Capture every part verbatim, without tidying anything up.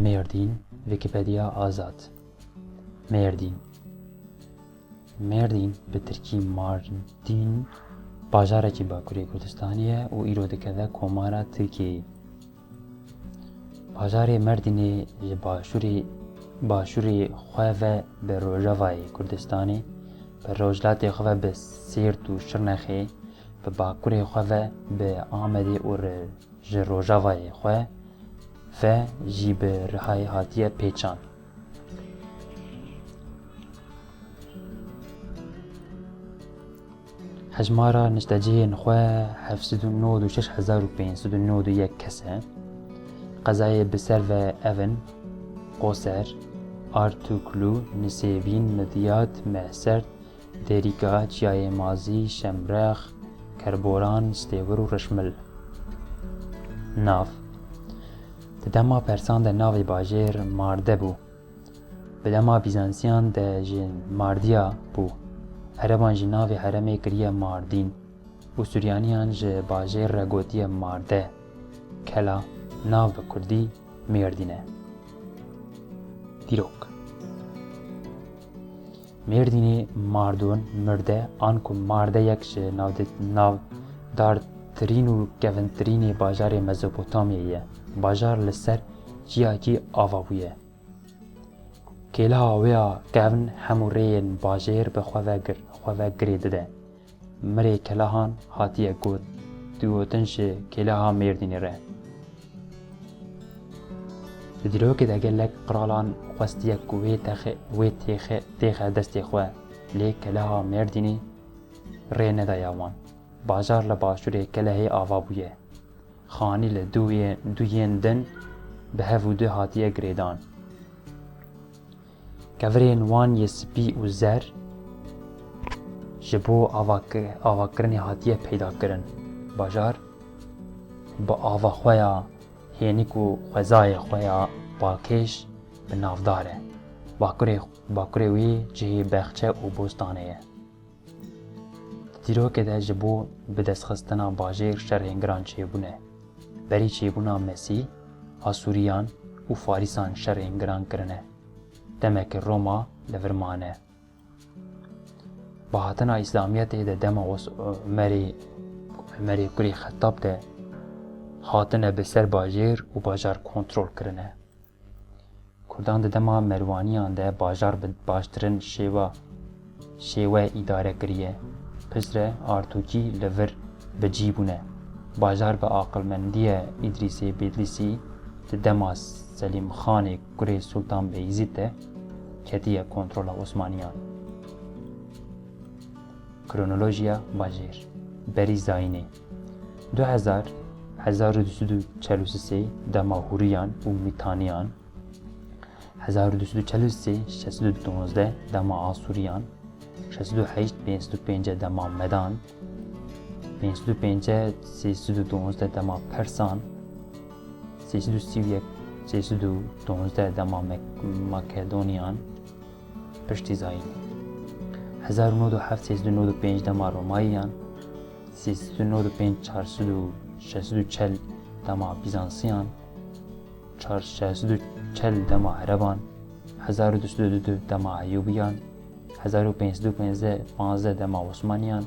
Mêrdîn, Wikipedia azad. Mêrdîn. Mêrdîn, bi tirkî Mardin, bajarekî Bakurê Kurdistanê ye û îro dikeve Komara Tirkiyeyê. Bajarê Mêrdînê ji başûrê, başûrê xwe ve bi rojavayê Kurdistanê, bi rojhilatê xwe ve bi Sêrt û Şirnexê, bi bakurê xwe ve bi Amedê û ri-, ji rojavayê xwe ve jî bi Rihayê hatiye pêçan. Hejmara niştecihên xwe heft sed û nod û şeş hezar û pênc sed û nod û yek kes e. Qezayê bi ser ve ev in: Qoser, Artuklu, Nisêbîn, Midyat, Mehsert, Dêrîka, Çiyayê Mazî, Şemrex, Kerboran, Stêwir û Rişmil. Nav. Di dema Persan de navê bajêr Marde bû. Bi dema Bîzansiyan de jî Mardiya bû. Ereban jî navê herêmê kiriye Mardîn û Suryaniyan ji bajêr re gotiye Marde. Kela, nav bi kurdî Mêrdîn e. Dîrok. Mêrdînê Mardon, Mirde, anku Mardeyek ji navde-, navdartirîn û kevintirînê bajarê Mezopotamyayê ye. Bajar li ser çiyakî ava bûye. Kêleha wê ya kevn hemû rêyên bajêr bi xwe ve gir-, xwe ve girê dide. Mirê kelehan hatiye got, digotin ji kêleha Mêrdînê re. Di dîrokê de gelek qiralan xwestiye ku wê texê, wê têxe, têxe destê xwe, lê keleha Mêrdînê rê nedaye wan. Bajar li başûrê kelehê ava bûye. Xanî li du yê-, du yên din bi hev û du hatiye girêdan. Kevirên wan yê spî û zer ji bo avaki-, avakirinê hatiye peyda kirin. Bajar bi ava xwe ya hênik û xwezayê xwe ya balkêş bi navdar e. Bakurê, bakurê wî cihê bexçe û bostanê ye. Di dîrokê de ji bo bidestxistina bajêr şerên giran çêbûne. Berî çêbûna Mesîh, Asûriyan û Farîsan şerên giran kirine. Demeke Roma li vir mane. Bi hatina Îslamiyetê de dema Os-, Omerê, Omerê kurê Xettab de hatine bi ser bajêr û bajar kontrol kirine. Kurdan di dema Merwaniyan de bajar bi baştirin şêwa, şêwe îdare kiriye. Piştre Artûkî li vir bi cî bûne. Bajar bi aqilmendiye Îdrîsê Bedlîsî di dema Selîm Xanê kurê Sultan Beyzîd de ketiye kontrola Osmaniyan. Kronolojiya bajêr. Berî zayînê. Du hezar, hezar û du sed û çel û sê dema Hûriyan û Mîtaniyan, hezar û du sed û çel û sê, şeş sed û duwazdeh dema Asûriyan, şeş sed û heşt, pênc sed û pênc dema Medan, pênc sed û pênc, sê sed û duwazdeh dema Persan, sê sed û sî û yek, sê sed û duwazdeh dema Mek-, Makedoniyan, piştî zayînê. Hezar û nod û heft, sê sed û nod û pênc dema Romayiyan, sê sed û nod û pênc, çar sed û, şeş sed û çel dema Bîzansiyan, çar, şeş sed û çel dema Ereban, hezar û du sed û du dema Eyûbiyan, hezar û pênc sed û pênc, panzdeh dema Osmaniyan,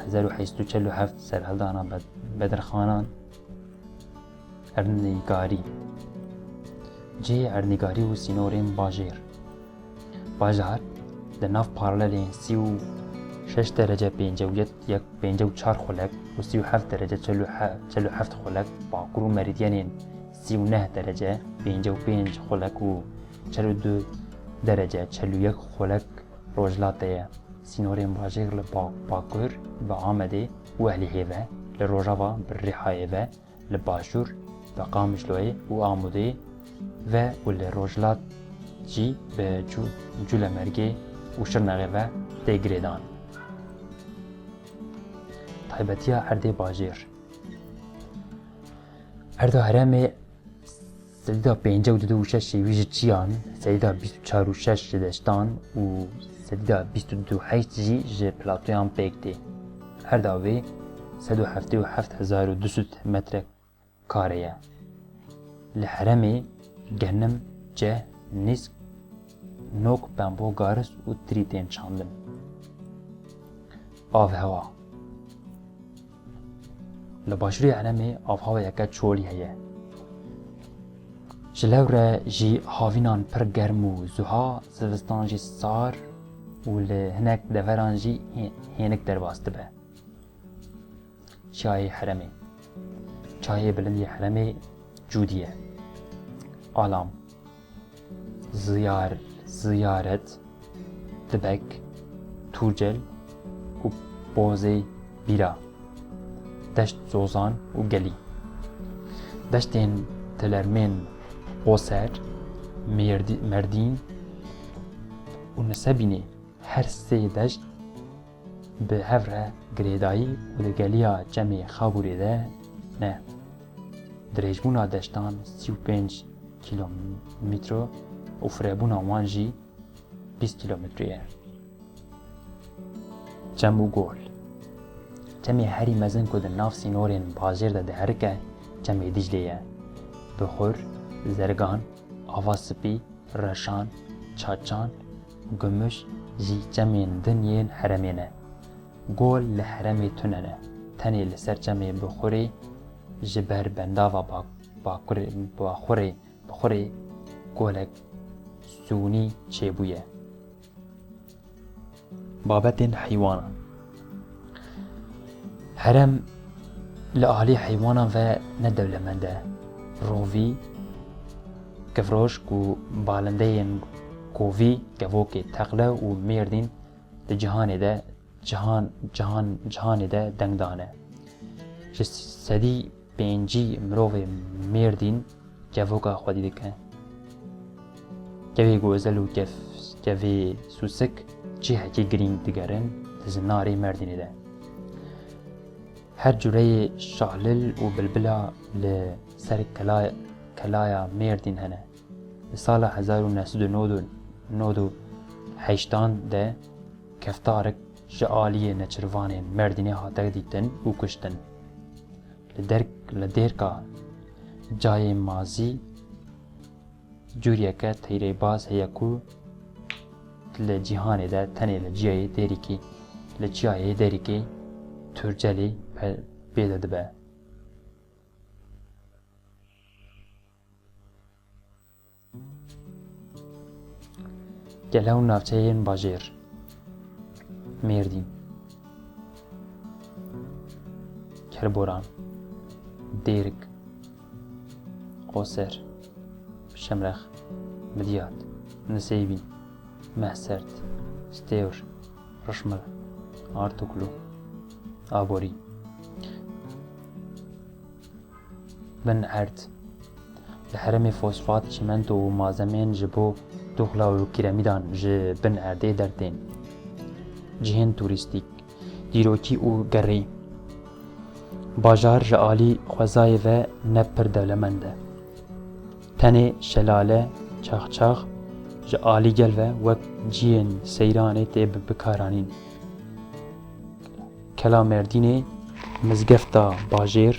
hezar û heşt sed û çel û heft serhildana Bed-, Bedirxanan, Erdnîgarî. Cihê erdnîgarî û sînorên bajêr. Bajar di nav paralelên sî û şeş derece pêncî û yek, pêncî û çar xulek û sî û heft derece çel û heft, çel û heft xulek, bakur û merîdyenên sî û neh derece pêncî û pênc xulek û çel û du derece çel û yek xulek rojhilat de ye. Sînorên bajêr li ba-, bakur bi Amedê û Ehlîhê ve, li rojava bi Rihayê ve, li başûr bi Qamişloyê û Amûdê ve û li rojhilat jî bi Cû-, Cûlemergê û Şirnexê ve tê girêdan. Taybetiya erdê bajêr. Erda herêmê sedîda pêncî û du û şeş ê wî ji çiyan, sedîda bîst û çar û şeş ji deştan û sedîda bîst û du û heşt jî ji platoyan pêk tê. Erda wê sed û heftê û heft hezar û du sed metre kare ye. Li herêmê genim, ceh, nîsk, nok, pembo, garis û tirî tên çandin. Avhewa. Li başûrê herêmê avhewayeke çolî heye. Ji lewre jî havînan pir germ û zuha, zivistan jî sar û li hinek deveran jî hê-, hênik derbas dibe. Çiyayê herêmê. Çiyayê bilind yê herêmê Cûdî ye. Alam. Ziyar-, Ziyaret, Dibek, Tûrcel û Pozê Bîra, Deşt Zozan û Gelî. Deştên Tilermên Qoser, Mêrdî-, Merdîn û Nisebînê, her sê deşt bi hev re girêdayî û di geliya Çemê Xabûrê de ne. Dirêjbûna deştan sî û pênc kîlometro û firebûna wan jî bîst kîlometre ye. Çem û gol. Çemê herî mezin ku di nav sînorên bajêr de diherike, Çemê Dîclê ye. Bixur, Zergan, Ava Spî, Reşan, Çaçan, Gumuş jî çemên din yên herêmê ne. Gol li herêmê tune ne. Tenê li ser çemê Bixurê ji ber bendava Ba-, Bakurê, Baxurê, Bixurê golek sûnî çêbûye. Babetên heywanan. Herêm li alî heywanan ve ne dewlemend e. Rovî, kifroşk û balindeyên kovî, kevokê teqle û mêrdîn di cihanê de, cihan, cihan, cihanê de deng dane. Ji sedî pêncî mirovê mêrdîn kevoka xwedî dike. Kevê gozel û kev-, kevê sûsik cihekî girîng digerin di zinarê Mêrdînê de. Her cureyê şalil û bilbila li ser kela-, kelaya Mêrdîn hene. Di sala hezar û neh sed û nod û heştan de keftarik ji aliyê neçirvanên Mêrdînê hate dîtin û kuştin. Li derk-, li dêrka cayê mazî cûriyeke teyreybaz heye ku li cîhanê de tenê li ciyayê Dêrikê, li çiyayê Dêrikê Turcelê pe-, pêde dibe. Gele û navçeyên bajêr. Mêrdîn, Kerboran, Dêrik, Qoser, Şemrex, Midyat, Nisêbîn, Mehsert, Stêwr, Rişmil, Artuklu, Aborî. Bin erd. Li herêmê fosfat, çîmento û malzemeyên ji bo tuxla û kîremîdan ji bin erdê dertên. Cihên turîstîk, dîrokî û gerî. Bajar ji alî xwezayê ve ne pir dewlemend e. Tenê şelale, çaxçax ji alî gel ve wek cihên seyranê tê bi-, bikaranîn. Kela Mêrdînê, mizgefta bajêr,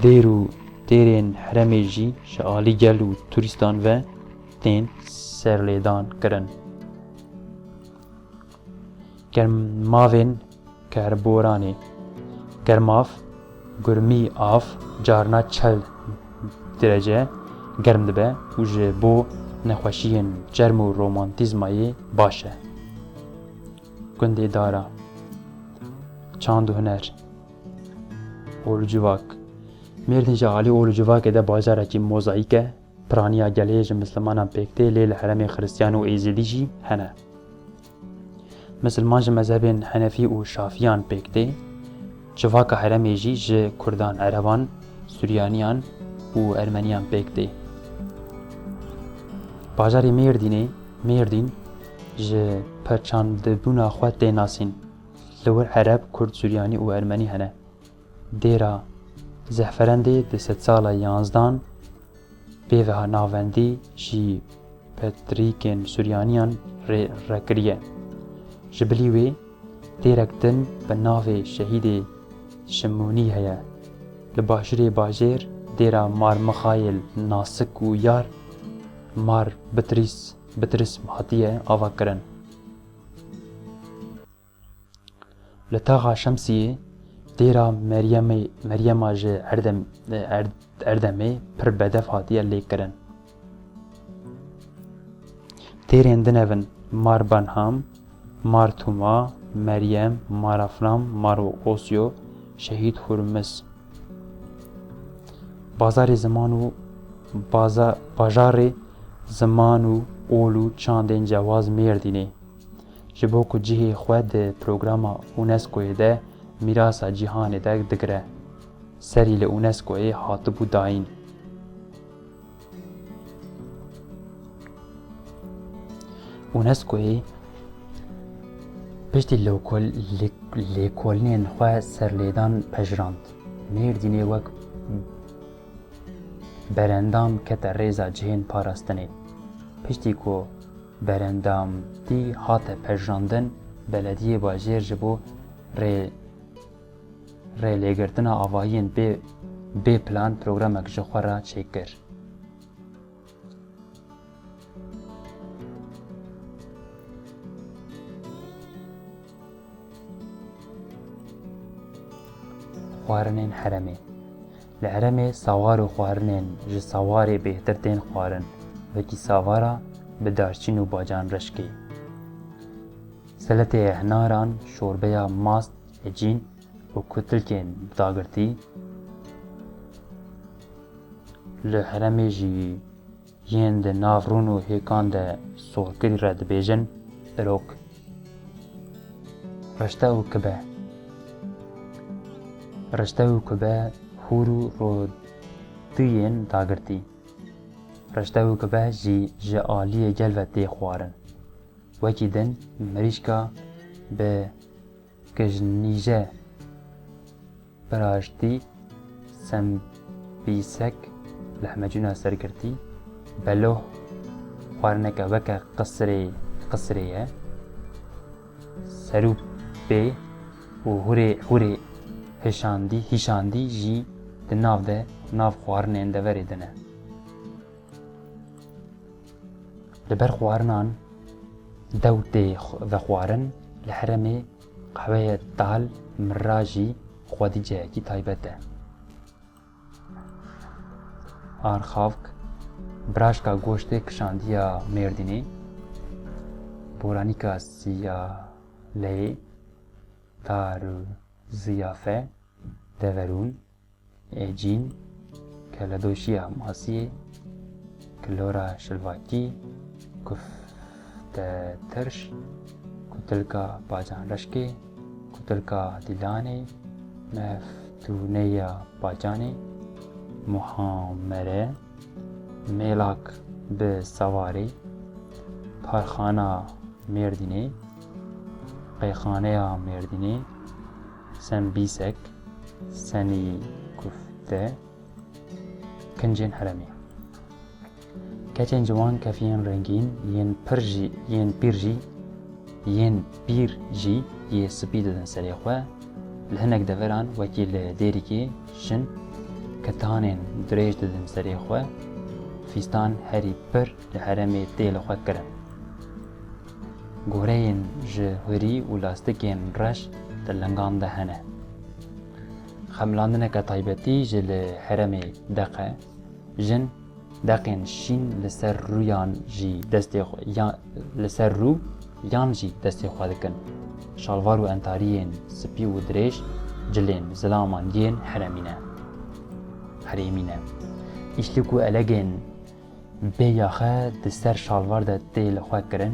dêr û têrên herêmê jî ji alî gel û turîstan ve tên serlêdan kirin. Germavên Kerboranê. Germav, gurmî av, carna çel derece germ dibe û ji bo nexweşiyên çerm û romantîzmayê baş e. Gundê Dara. Çand û huner. Ol û civak. Mêrdîn ji alî ol û civakê de bajarekî mozayîk e. Piraniya gelê ji mislimanan pêk tê, lê li herêmê xiristiyan û êzidî jî hene. Misilman ji mezhebên henefî û şafiyan pêk tê. Civaka herêmê jî ji kurdan, ereban, suryaniyan û ermeniyan pêk tê. Bajarê Mêrdînê, Mêrdîn, ji perçandibûna xwe tê nasîn. Li wir ereb, kurd, suryanî û ermenî hene. Dêra Zehferendê di sedsala yanzdan pê ve navendî jî petrîkên suryaniyan rê-, rekiriye. Ji bilî wê dêrek din bi navê Şehîdê Şimûnî heye. Li başûrê bajêr dêra Mar Mixayêl Nasik û Yar, Mar Bitrîs, Bitris hatiye avakirin. Li taxa Şemsiyê dêra Meryemê, Meryema ji Erdem-, Erd-, Erdemê pir bedef hatiye lêkirin. Têrên dinevin Mar Banham, Mar Tuma, Meryem, Mar Aflam, Mar Osyo, Şehîd Hurmiz. Bazarê ziman û baza-, bajarê ziman û ol û çandên cewaz Mêrdînê. Ji bo ku cihê xwe di programa UNESCOyê de mîrasa cîhanê de digire, serî li UNESCOyê hatibû dayîn. UNESCOyê piştî lokol-, lê-, lêkolînên xwe serlêdan pejirand. Mêrdînê wek berendam kete rêza cihên parastinê. Piştî ku berendamtî hate pejirandin, belediyê bajêr ji bo rê-, rêlêgirtina avahiyên bê, bê plan programek ji xwe re çêkir. Xwarinên herêmê. Li herêmê sawar û xwarinên ji sawarê bêhtir tên xwarin, wekî savara bi darçîn û bacan reşkê. Seletê hinaran, şorbeya mast, ecîn û kutilkên dagirtî. Li herêmê jî yên di nav rûn û hêkan de sorkirî re dibêjin irok. Rişte û kibe. Rişte û kibe hûr û rodiyên dagirtî. Rişte û kibe jî ji aliyê gel ve tê xwarin. Wekî din mirîşka bi kijnîje, piraştî, sembîsek, lehmecûna sergirtî, beloh, xwarineke weke qisrê, qisrê ye. Serûpê û hurê, hurê hişandî, hişandî jî di nav de, nav xwarinên deverê de ne. Li ber xwarinan dew tê xw-, vexwarin, li herêmê qehweyê tal, mirra jî xwedî cihekî taybet e. Arxavk, biraşka goştê kişandiya Mêrdînê, boranîka siyaleyê, tar û ziyafe, deverûn, êcîn, keledoşiya masiyê, kilora şilvakî, kufte tirş, kutilka pacan reşkê, kutilka dîlanê, meftûneya pacanê, muhamere, mêlak bi sawarê, parxana Mêrdînê, qeyxaneya Mêrdînê, sembîsek, senî kufte, kincên herêmê. Keçên ciwan kefiyên rengîn yên pir jî, yên pîr jî, yên pîr jî yê spî didin serê xwe. Li hinek deveran wekî li Dêrikê jin ketanên dirêj didin serê xwe. Fîstan herî pir li herêmê tê li xwe kirin. Goreyên ji hurî û lastikên reş di lingan de hene. Xemilandineke taybetî jî li herêmê deq e. Jin deqên şîn li ser rûyan jî destê xwe, ya, li ser rû yan jî destê xwe dikin. Şalvar û entariyên spî û dirêj cilên zilaman yên herêmî ne. Herêmî ne. Îşlik û elegên bê yaxe di ser şalvar de tê li xwe kirin,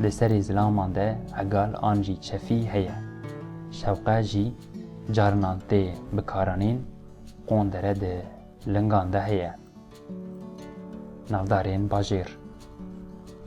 di serê zilaman de egal an jî çefî heye. Şewqe jî carinan tê bikaranîn, qondere di lingan de heye. Navdarên bajêr.